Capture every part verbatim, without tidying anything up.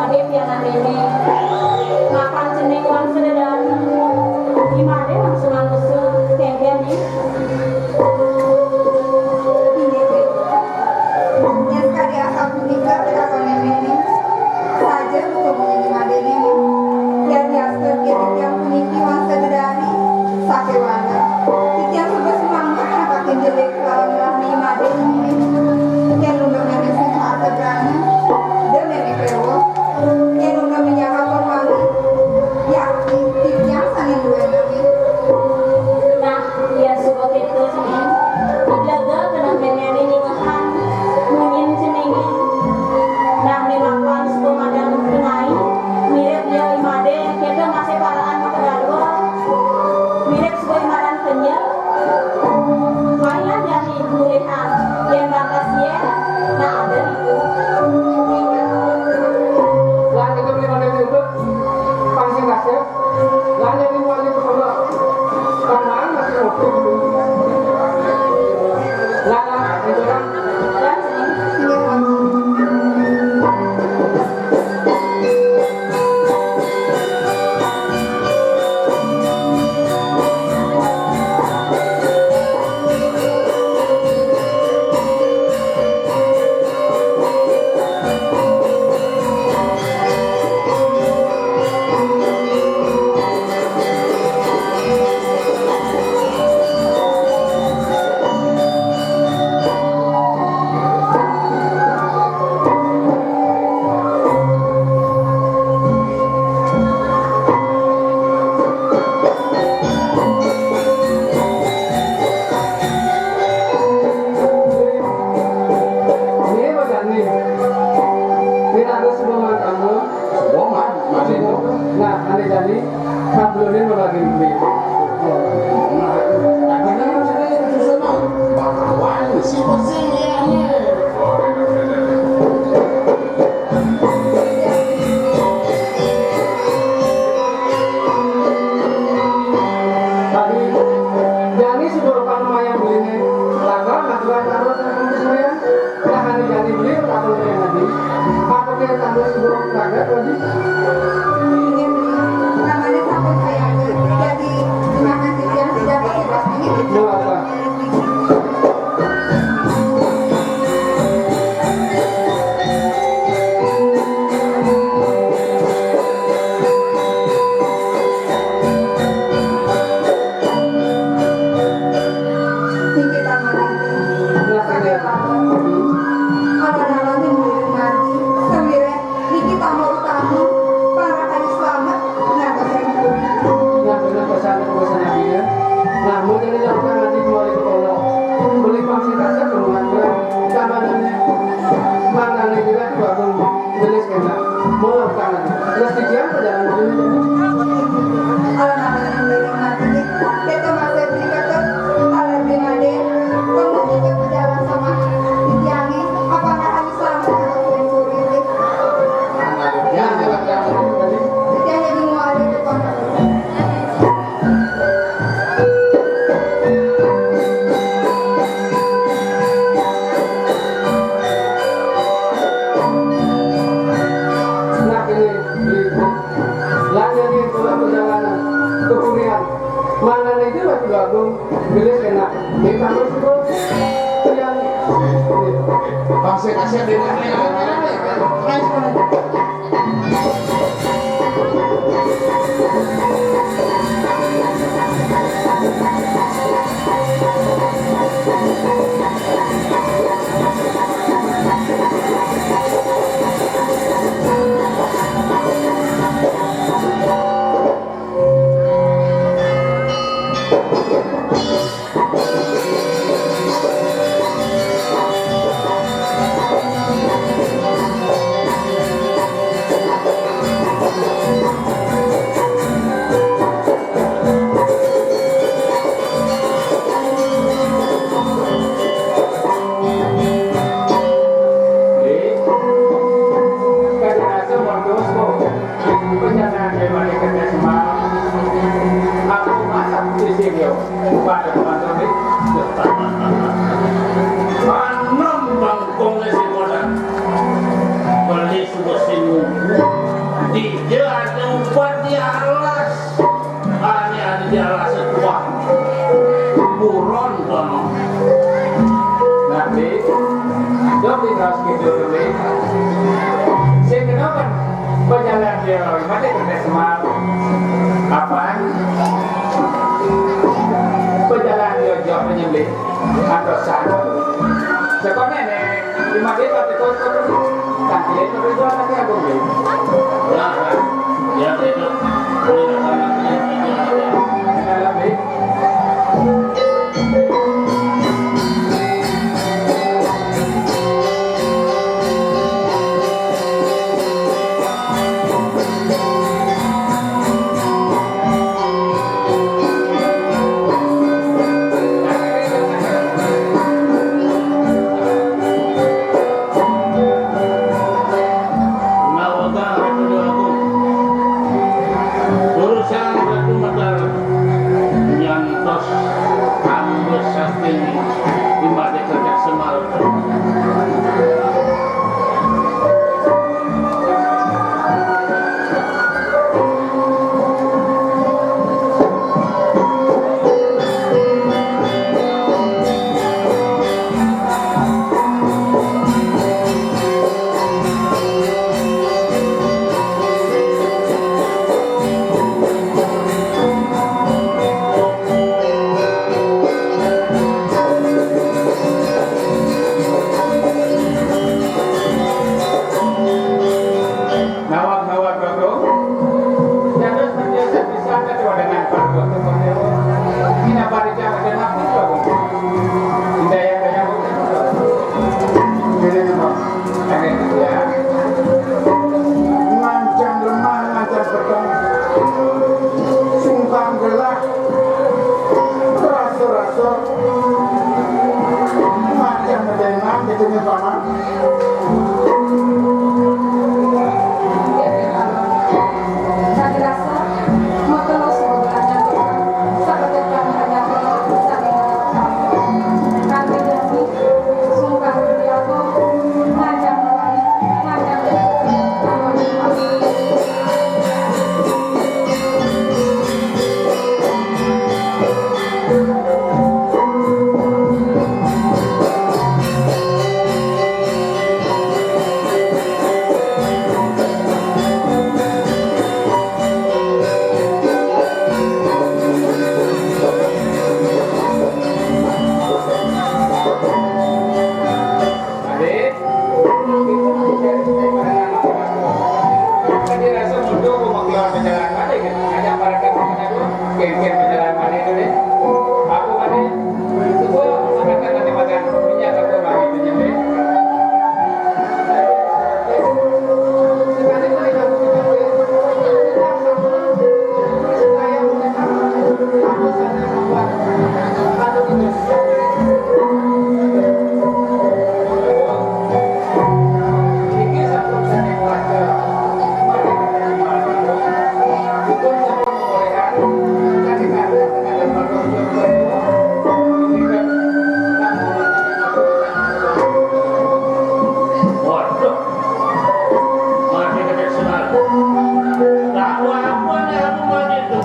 Pianak Néné, mapan cening wangsa dedari, I Madé langsung nusul kénkén, Ning. Inggih, Ning. Yén sakadi asapunika pitakonné, Ning, saja buka munyin I Madé, Ning. Yadiastun titiang puniki wangsa dedari, sakéwala titiang suba sumanget nampakin jelé Lawan ngelah ni Madé nini. Yén unduk mémé sing harta brana, da mémé kéweh. Yén unduk mémé nyaha pembangi, yakin titiang sané duwénang. Nah, yén suba kéto, Ning, jaga keneh méméné nyingehan munyin ceningé. Nah, né mapan suba madan ringai, mirib ya I Madé, kéto masih paraan makadarwa, mirib suba I Madan kenyel. Mailah jani mulihang, yén bakas yén, nah ada niku. Lan itu beli mana itu? Pang sing kasih. Lan jadi wali kepala. Pang mana masih waktu itu? Lan, lan, itu kan. Lan, sini. Nggih, Pak Jani. Nggih, harus sebuah tamu. Wong, Mas, Mas itu. Nah, ane Jani, kabelone lagi beli. Nah, tadi kan saya itu sama. Bakawan, si Pesing ya, nih. Tadi Jani sudah rupa lumayan belinya. Laga, natural, taruh, taruh, taruh, taruh. Nah, hari Jani beli, taruh, taruh, taruh. Apa kita taruh, taruh, taruh, taruh? Ini namanya sampai saya. Jadi, terima kasih yang sudah kasih pas ini. Dua apa? Niki taman ati. Saking panggung. Alon-alon ing Gunung Mati. Sawireh niki tamu utama. Para kali slamet ngantos ring pundi. Nah, bener pesan pesan adine. Nah, mun dene lakukan nanti dua ribu tolong. Beli pangsit aja belum ngatur. Tamanannya. Manane kira di warung. Gelis kena. Mau lakukan nanti. Terus dikian perjalanan ini. Alon-alon ing Gunung Mati. Kita masih beri kata. Kalau di Made. Kamu juga berjalan sama. Titiange. Apakah harus selamat atau sering sulit? Nah, ini, ini. Lah, jadi itulah perjalanan kekurian. Mana nih itu Batu Agung? Gelis enak. Ini taruh situ. Yang Pasir kasih dia. Mate kertas semal. Apaan? Pejalan yo jok penyembelih. Antos sano. Sekone ne, lima desa tekon kau. Tangkil itu berjual lagi aku beli. Lah, lah. Ya, itu. Boleh datang lagi. Dalam beli. Urusan Ratu Mataram nyantos ambes saking Imade Kertas Semal. Nawak-nawak dodong. Dados menjadi satu dengan perbuatan. Ini apa dijawab dengan apa? Tidak ya, tidak. Ini apa? Ini ya. Ngancam lemah, ngancam peteng. Sungkan gelah. Rasa-rasa. Ngancam dengan itu nih, Paman. Waduh. Mati kena senar. Tahu apa nih aku mati itu?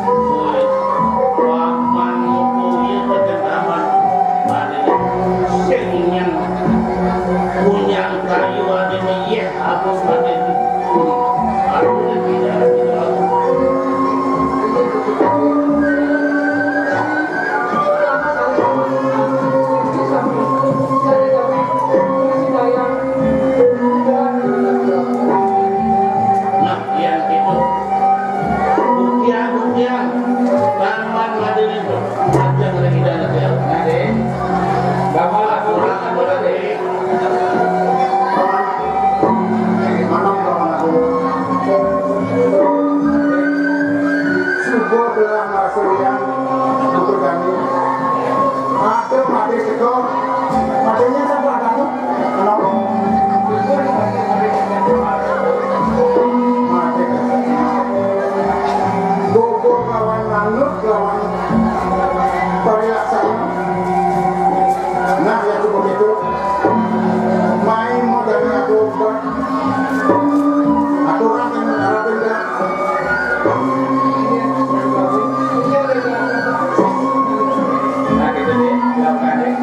Woi, paman mutu iya kegendaman. Mati sing nyang punya kayu ada nih, iya, aku mati itu. Aku tidak, tidak. Nah, yang itu. Buktian, buktian. Taman Madin itu. Panjang lagi dalam ya. Nanti. Bapak, aku, aku, aku, Manang kawan aku. Subuh telah masuk yang untuk kami. Ada mati sego. Matinya siapa kamu? Kenapa? Mati. Bubur lawan manuk lawan parilaksana. Nah, ya cukup itu. Main modalnya aku buat aturan yang harapin dah. Nah, gitu nih, dilakukan nih.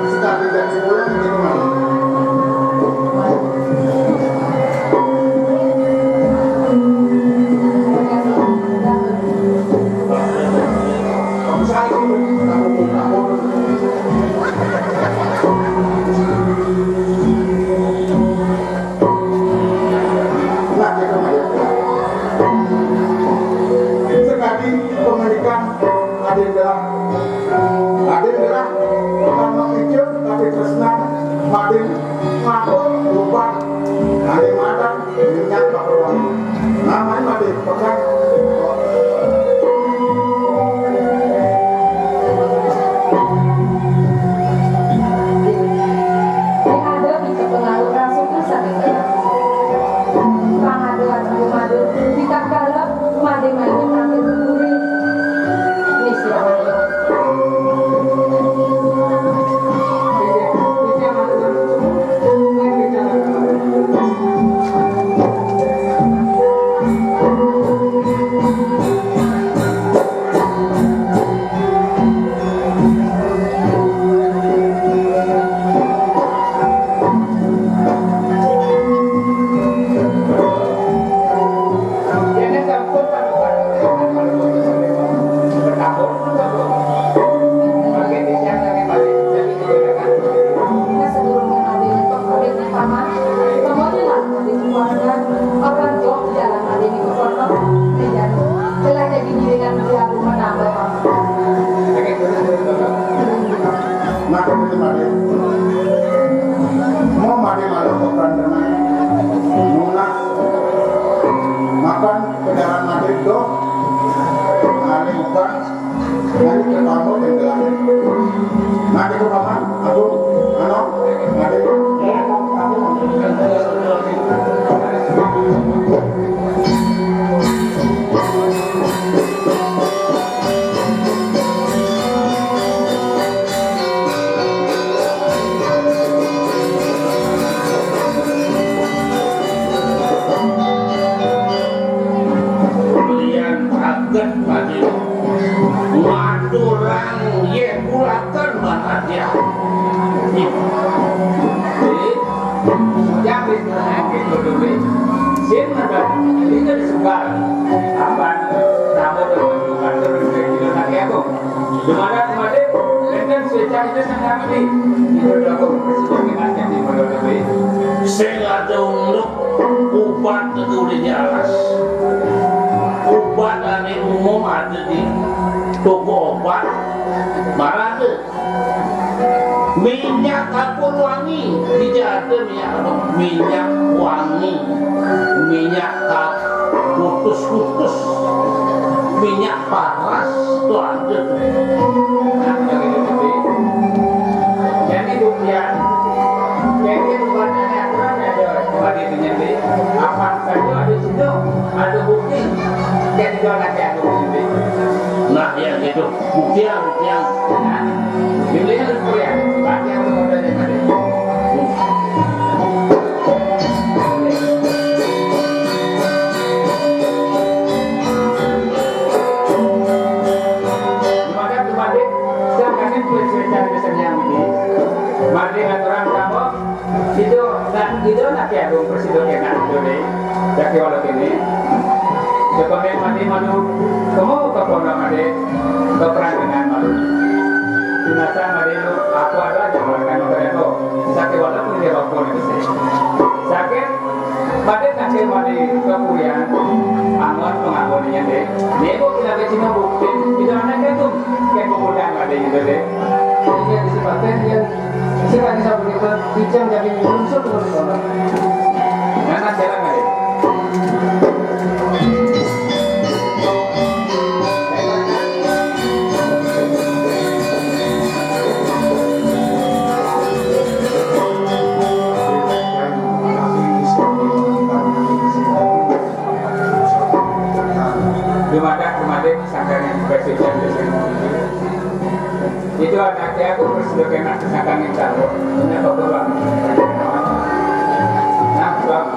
Sekali jadi pulang gitu, Mas. Kamu saya itu, kamu, kamu. Nah, gitu, Mas. Sekali pemilikan adin gelah. Adin gelah, bukan mau ijo, tapi tresna. Madin ngaku, lupa. Adin makan, minyak bakar wangi. Namanya Madin, pekat. Sing ada di kepengaruh rasuku saking dalam. Pangadu atuh madu, di tatkala made main tampil guguri. Ini sira madu. Nah, sedurunge made nyetok kabeh paman, pamodene made keluarga, apa jok jalan made niku kono, dan telah jadi gilingan di agung menambah paman. Nah, itu made. Mau made malu kok berantem. Nunas. Makan kendaraan made doh. Ngalih ubah. Ngalih ke kamu dan gelas. Nah, itu paman, aku, anu, made. Lian kaget mati. Ngaturang ye bulaken banget ya. Jadi, jangan gitu dulu. Sing ada, ini kan segar. Apa, nama tuh, ngaturang ye bulaken, ya, Bu? Dumadi, dumadi, enten swéca itu sing ngamini. Itu udah aku presiden dengan yang di Molodewi. Sing ada unduk ubat itu udah jelas. Ubat ane umum ada di toko obat. Marah tuh. Minyak kapur wangi, tidak ada minyak apa? Minyak wangi, minyak kap-, kutus-kutus, minyak paras, itu ada tuh. Nah, yang itu gede. Jadi buktian, jadi bukan hanya aturan ada, cuma di penyembuh. Apa saja ada situ, ada bukti. Jadi doa nanti aku penyembuh. Nah, ya gitu. Buktian, buktian. Nah, Biblia itu ya, baca yang udah tadi. Gimana tuh, Made? Sedangkan itu cerita di pesan yang ini. Made aturan kamu, itu, nah, itu nak ya, belum presiden kena, itu deh. Jaki walau ini, sekolah mandi malu, kamu ke pondok mandi, ke perandingan malu. Binasa mandi lu, aku ada aja mereka nonton itu. Sakit walau pun dia bakal itu sih. Sakit, mandi sakit mandi kepurian, angon pengakuannya deh. Dia mau kita ke Cina bukti, kita anak itu, kayak pemuda mandi gitu deh. Ini yang disebabkan dia Sing ati sapunika, kijang daging lungsur terus kono. Nana jalan ae. Dumadak, dumadik, sangkanya juga sudah. Itu anaknya aku terus juga kena tersangka minta. Punya keperluan. Nah, bang.